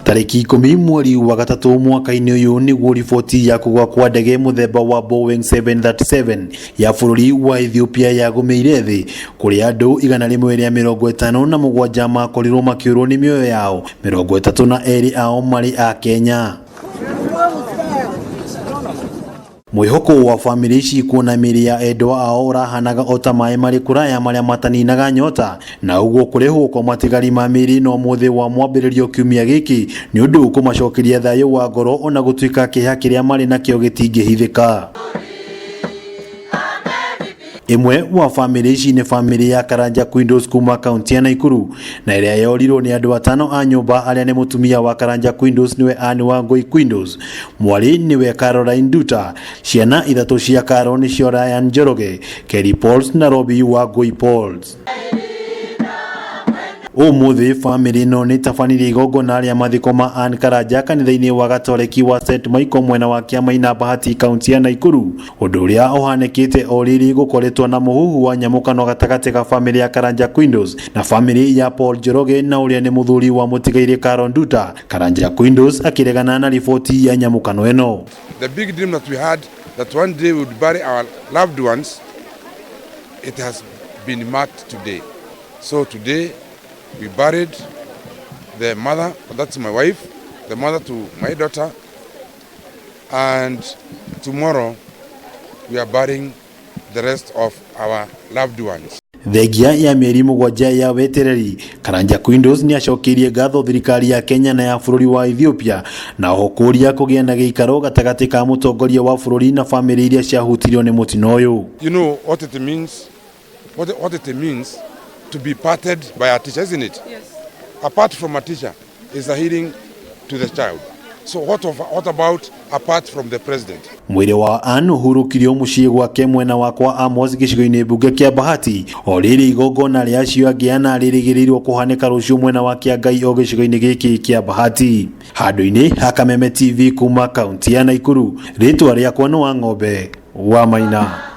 Tarĩki 10 mweri wa gatatũ mwaka-inĩ ũyũ nĩguo riboti ya kũgwa kwa ndege mũthemba wa Boeing 737 ya bũrũri wa Ethiopia yagũmĩire thĩ, kũrĩa andũ 157 makorirwo makĩũrwo nĩ mĩoyo yao, 32 ao marĩ a Kenya. Mwĩhoko wa bamĩrĩ ici kuona mĩĩrĩ ya endwa ao ũrahanaga o ta maĩ marĩ kũraya marĩa mataninaga nyota, na ũguo kũrehwo kwa matigari ma mĩĩrĩ ĩno mũthĩ wa mwambĩrĩrio kiumia gĩkĩ nĩ ũndũ ũkũmacokeria thayũ wa ngoro ona gũtuĩka kĩeha kĩrĩa marĩ nakĩo gĩtingĩhithĩka. Ĩmwe wa bamĩrĩ ici nĩ bamĩrĩ ya Karanja Quindos kuma kaunti ya Naikuru, na ĩrĩa yorirwo nĩ andũ atano a nyũmba arĩa nĩ mũtumia wa Karanja Quindos nĩwe Anne Wangũi Quindos, mwarĩ nĩwe Caroline Nduta, ciana ithatũ cia Caro nĩcio Ryan Njoroge, Kerry Pauls na Robbie Wangũi Pauls. Ũmũthĩ bamĩrĩ ĩno nĩ tabanirie igongona rĩa mathiko ma Anne Karanja kanitha-inĩ wa Gatoreki wa St Michael mwena wa Kĩamaina Bahati kaunti ya Naikuru, ũndũ ũrĩa ũhanĩkĩte o rĩrĩ gũkoretwo na mũhuhu wa nyamũkano gatagatĩ ga bamĩrĩ ya Karanja Quindos na bamĩrĩ ya Paul Njoroge na ũrĩa nĩ mũthuri wa mũtigairĩ Carol Nduta. Karanja Quindos akĩregana na riboti ya nyamũkano ĩno. The big dream that we had that one day we would bury our loved ones, it has been marked today. So today we buried the mother, that's my wife, the mother to my daughter, and tomorrow we are burying the rest of our loved ones. Thengia ya mĩeri 7 ya wetereri, Karanja Quindos nĩ acokeirie ngatho thirikari ya Kenya na ya bũrũri wa Ethiopia na oho kũria kũgĩa na gĩikaro gatagatĩ ka mũtongoria wa bũrũri na bamĩrĩ iria ciahutirio nĩ mũtino ũyũ. You know what it means, what it means to be parted by a teacher, isn't it? Yes. Apart from a teacher is a healing to the child. So what about apart from the president? Mwĩrĩ wa Anne ũhurũkirio mũciĩ gwake mwena wa kwa Amos gĩcigo-inĩ mbunge kĩa Bahati, o rĩrĩ igongona rĩa acio angĩ ana rĩrĩgĩrĩirwo kũhanĩka rũciũ mwena wa Kĩangai o gĩcigo-inĩ gĩkĩ kĩa Bahati. Handũ-inĩ ha Kameme TV kuma kaunti ya Naikuru, rĩtwa rĩakwa nĩ Wang'ombe wa Maina.